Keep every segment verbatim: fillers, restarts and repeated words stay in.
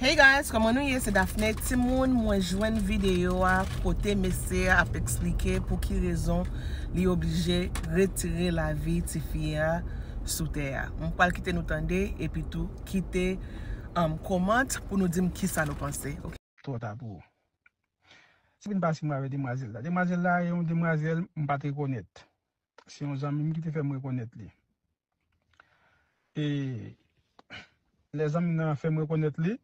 Hey guys, kòman nou ye? Se Daphné. Timoun, mwen jwenn videyo a kote mesye a ap eksplike pou ki rezon li oblije retire lavi tifi a sou tè a. Mwen pral kite nou tande epi tou kite um, comment pou nou di m kisa nou panse. Ok. Twò ta pou ou. Se vin pase mwen avèk demwazèl la. Demwazèl la e yon demwazèl m pa t rekonèt. Se yon zanmi m ki te fè m rekonèt li. E lè zanmi m nan fè m rekonèt li,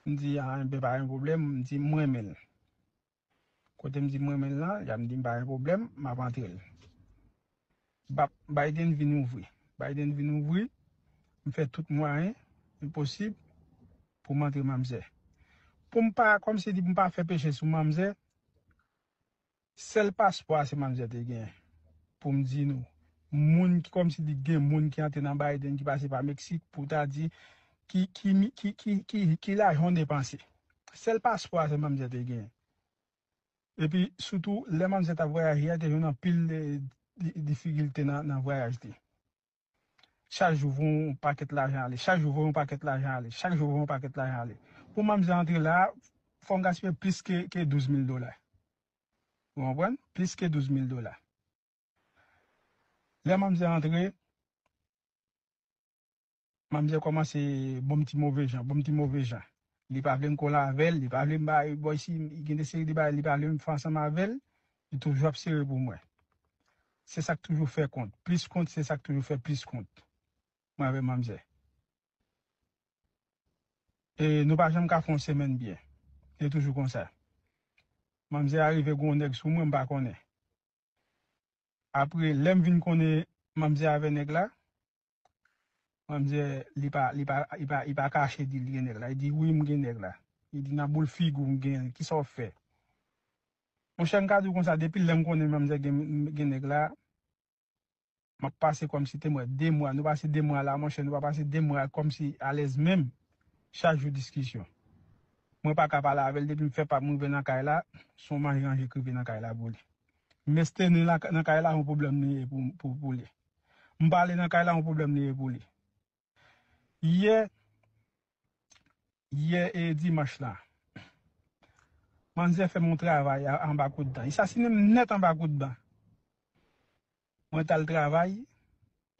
m di, a, enben, pa gen pwoblèm, m di, m renmen l. Kote m di m renmen l lan, y ap di m pa gen pwoblèm, m ap antre l. Bap, Biden vin ouvri. Biden vin ouvri, m fè tout mwayen ki posib pou m antre manmzè. Pou m pa, kòmsi di pou m pa fè peche sou manmzè, sèl paspò a se manmzè te gen. Pou m di nou, moun ki kòmsi di gen moun ki antre nan Biden ki pase pa Meksik pou ta di ki, ki, ki, ki, ki, ki lajan w depanse. Sèl paspò a se manmzè te gen. Epi, sitou, lè manmzè t ap vwayaje a, te jwenn anpil de, de difikilte nan, nan vwayaj li. Chak jou voye yon pakèt lajan ale, chak jou voye yon pakèt lajan ale, chak jou voye yon pakèt lajan ale. Pou manmzè antre la, fò m gaspiye plis ke, ke douz mil dola. Ou konprann? Plis ke douz mil dola. Lè manmzè antre, manmzè kòmanse bon ti move jan, bon ti move jan. Li pa vle m kole avè l, li pa vle m bay bòy si gen de seri de bagay, li pa vle m fè ansanm avè l, li toujou ap sere pou mwen. Se sa k toujou fè kont. Plis kont, se sa k toujou fè plis kont. Mwen avè manmzè. E nou pa janm ka fè yon semèn byen. Li toujou konsa. Manmzè a rive gen yon nèg sou mwen, m pa konnen. Apre, lè m vin konnen manmzè avè nèg la, manmzè, li pa, li pa, li pa, li pa kache di l gen nèg la. Li di, wi, m gen nèg la. Li di, nan boul figi w m gen l. Kisa w fè? Monchè, m ka di w konsa, depi lè m konnen manmzè gen, gen nèg la, m ap pase kòmsi te mwen de mwa. Nou pase de mwa la, monchè, nou pa pase de mwa kòmsi alèz menm. Chak jou diskisyon. Mwen pa ka pale avè l depi m fè pa m rive nan kay la, se yon manje ranje k rive nan kay la pou li. M estene nan kay la, yon pwoblèm li ye pou, pou, pou li. M pale nan kay la, yon pwoblèm li ye pou li. Yè, yè e dimanch la, manzè fè m yon travay a- anba kouddan. Li sasinen m nèt anba kouddan. Mwen t al travay,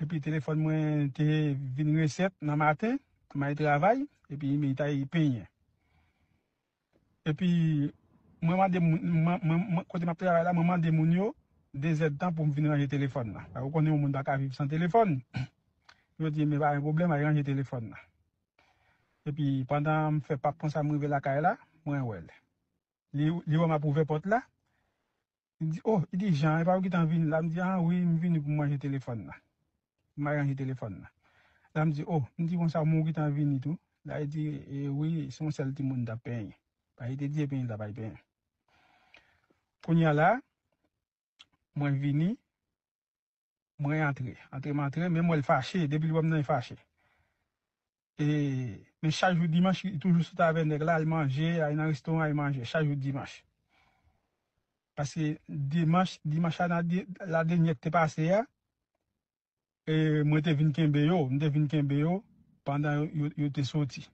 epi telefòn mwen te vin resèt nan maten, m al travay, epi m t al penyen. Epi, mwen mande moun, mwen, mwen, mwen, kote m ap travay la, mwen mande moun yo de zèdtan pou m vin ranje telefòn nan. Paske ou konnen yon moun pa ka viv san telefòn. Yo di, men pa gen pwoblèm, al ranje telefòn nan. Epi, pandan m fè pap konsa, m rive lakay la, mwen wè l. Li, li wè m ap ouvè pòt la. Li di, oh, li di, Jan, epa ou gentan vini la? M di, ah wi, m vini pou m ranje telefòn nan. M al ranje telefòn nan. La m di, oh, m di konsa, men ou gentan vini tou? La li di, e wi, se yon sèl timoun m t ap penyen. Paske li te di e penyen l t ap al penyen. Kounye a la, mwen vini, mwen antre. Antre m antre, men m wè l fache, depi l wè m nan li fache. E, men chak jou dimanch, li toujou sot avè nèg la, al manje, al nan restoran, al manje, chak jou dimanch. Paske dimanch, dimanch la, la dènyè k te pase a, e, mwen te vin kenbe yo, m te vin kenbe yo pandan yo, yo, yo te soti.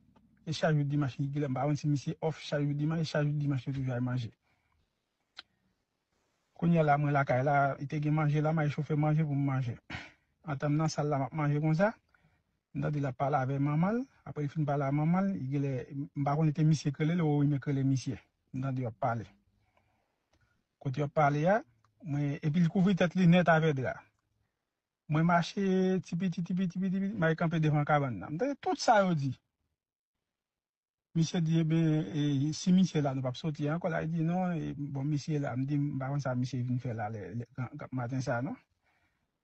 E chak jou dimanch, li genlè, m pa konn si misye off chak jou dimanch, e chak jou dimanch yo toujou al manje. Kounye a la, mwen lakay la, li te gen manje la, m al chofe manje pou m manje. Antan m nan sal la, m ap manje konsa, m tande l ap pale avè manman l. Apre li fin pale a manman l, li genlè, m pa konn si te misye k rele l ou Rime k rele misye. M tande yo ap pale. Kote yo ap pale a, mwen, epi l kouvri tèt li nèt avè dra. Mwen mache ti piti, ti piti, ti piti, m al kanpe devan kabann nan. M tande tout sa yo di. Misye di, eben, e, si misye la, nou p ap soti ankò la. Li di, non, e, bon, misye la. M di, m pa konn sa misye vin fè la, lè, lè, gran, gran maten sa, non.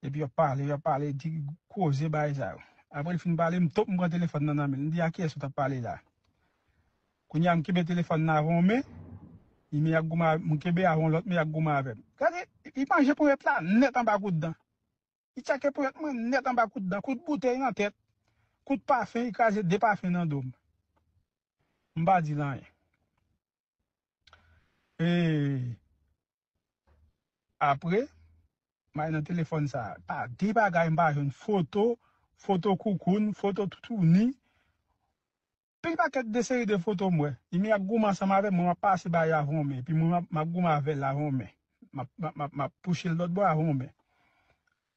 Epi yo ap pale, yo ap pale, di koze bagay sa yo. Apre l fin pale, m tou, m pran telefòn nan nan men l. M di, a kiyès ou t ap pale la? Kounye a, m kenbe telefòn nan avè yon men, li men y ap goumen avè m, m kenbe avè yon lòt men y ap goumen avè m. Gade, li manje ponyèt la nèt anba kouddan. Li tchake ponyèt mwen nèt anba kouddan, kout boutèy nan tèt, kout pafen, li kraze de pafen nan do m. M pa di l anyen. E apre, m al nan telefòn sa a. Pa de bagay m pa jwenn, foto, foto koukoun, foto toutouni, anpil pakèt de seri de foto m wè. Imi ap goumen ansanm avè m, mwen m ap pase ba y avè yon men. Epi mwen m ap, m ap goumen avè l avè yon men. M ap, m ap, m ap, m ap pouche l lòt bò avè yon men.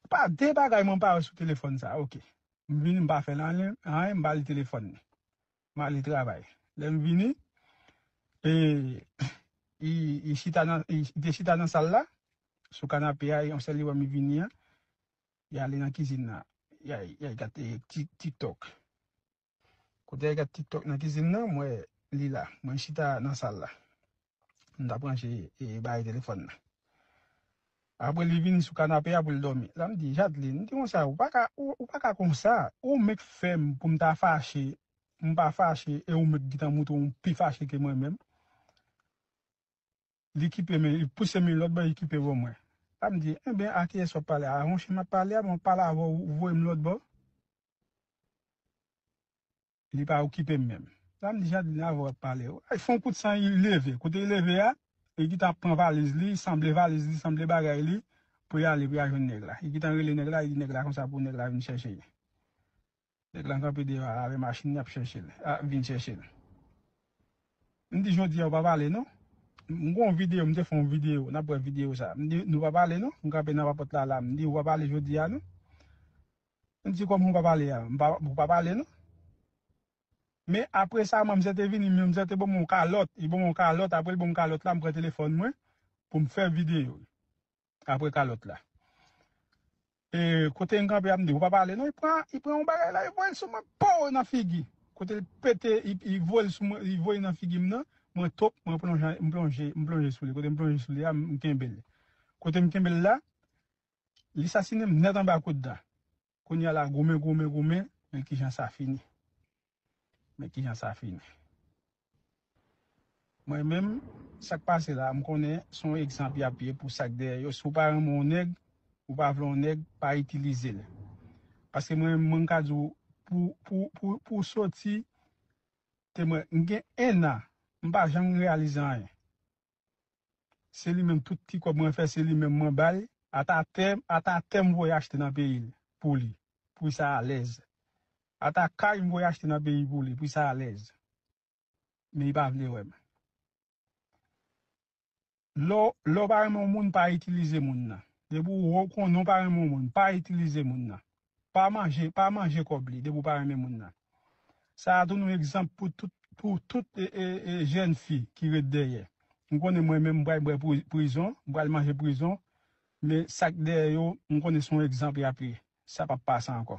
Pa de bagay mwen pa wè sou telefòn sa, oke. M vini, m pa fè l anyen, anyen, m ba li telefòn li. M ale travay. Lè m vini, e, li, li chita nan, li te chita nan sal la, sou kanape a, yon sèl li wè m vini an, li ale nan kizin nan. Li al, li al gade Tik-, TikTok. Kote li gade TikTok nan kizin nan, m wè li la. Mwen chita nan sal la. M t ap ranje, e, bagay telefòn nan. Apre li vini sou kanape a pou l dòmi. La m di, Jadeline, m di konsa, ou pa ka, ou, ou pa ka konsa. Ou menm k fè m pou m ta fache, m pa fache, e ou menm k gentan moutre w pi fache ke mwen menm. Li kipe men, li pouse men lòt bò, li kipe bò mwen. La m di, enben, a kiyès w ap pale a? A yon chen m ap pale a, mwen pale avè w, ou voye m lòt bò. Li pa okipe m menm. La m di, Jadeline, avè w ap pale. Ay, fè yon kout san, li leve. Kote li leve a, li gentan ap pran valiz li, sanble valiz li, sanble bagay li, pou l ale, pou l al jwenn nèg la. Li gentan rele nèg la, li di nèg la konsa pou nèg la vin chèche li. Nèg la kanpe deyò a avè machin li ap chèche l, a, vin chèche l. M di, jodi a ou pa pale non. M gen yon videyo, m te fè yon videyo, n ap wè videyo sa. M di, nou pa pale non. M kanpe nan papòt la la, m di, ou pa pale jodi a non. M di, kòman ou pa pale a? M pa, ou pa pale non. Men apre sa, manmzè te vini, manmzè te ban mwen yon kalòt. Li ban mwen yon kalòt, apre l ban m kalòt la, m pran telefòn mwen pou m fè videyo. Apre kalòt la. E kote m kanpe a, m di, ou pa pale non, li pran, li pran yon bagay la, li voye l sou mwen, pow, nan figi. Kote l pete, li, li voye l sou mwen, li voye nan figi m nan, mwen top, mwen plonje, m plonje, m plonje sou li. Kote m plonje sou li a, m kenbe l. Kote m kenbe l la, li sasinen m nèt anba kout dan. Kounye a la, goumen, goumen, goumen, men kijan sa fini. Men kijan sa fini. Mwen menm, sa k pase la, m konnen se yon egzanp y ap ye pou sa k dèyè yo. Si w pa renmen yon nèg, ou pa vle yon nèg, pa itilize l. Paske mwen, mwen ka di w, pou, pou, pou, pou w soti, te mwen, m gen en an, m pa janm reyalize anyen. Se li menm tout ti kòb mwen fè, se li menm mwen ba l. Ata tè, ata tè m voye achte nan peyi l pou li, pou sa alèz. Ata kay m voye achte nan peyi pou li, pou sa alèz. Men li pa vle wè m. Lè w, lè w pa renmen yon moun, pa itilize moun nan. Depi w konnen w pa renmen yon moun, pa itilize moun nan. Pa manje, pa manje kòb li, depi w pa renmen moun nan. Sa a tou yon egzanp pou tout, pou tout, e, e, e, jèn fi ki ret dèyè. M konnen mwen menm, m pral bwè pri-, prizon, m pral manje prizon, men sa k dèyè yo, m konnen se yon egzanp y ap ye. Sa p ap pase ankò.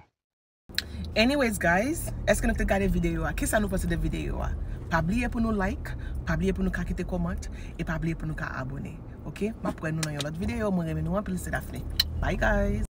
Anyways, guys, èske nou te gade videyo a? Kisa nou panse de videyo a? Pa bliye pou nou like, pa bliye pou nou ka kite kòmant, e pa bliye pou nou ka abone. Oke? M ap wè nou nan yon lòt videyo. Mwen renmen nou anpil, se Daphne. Bye, guys!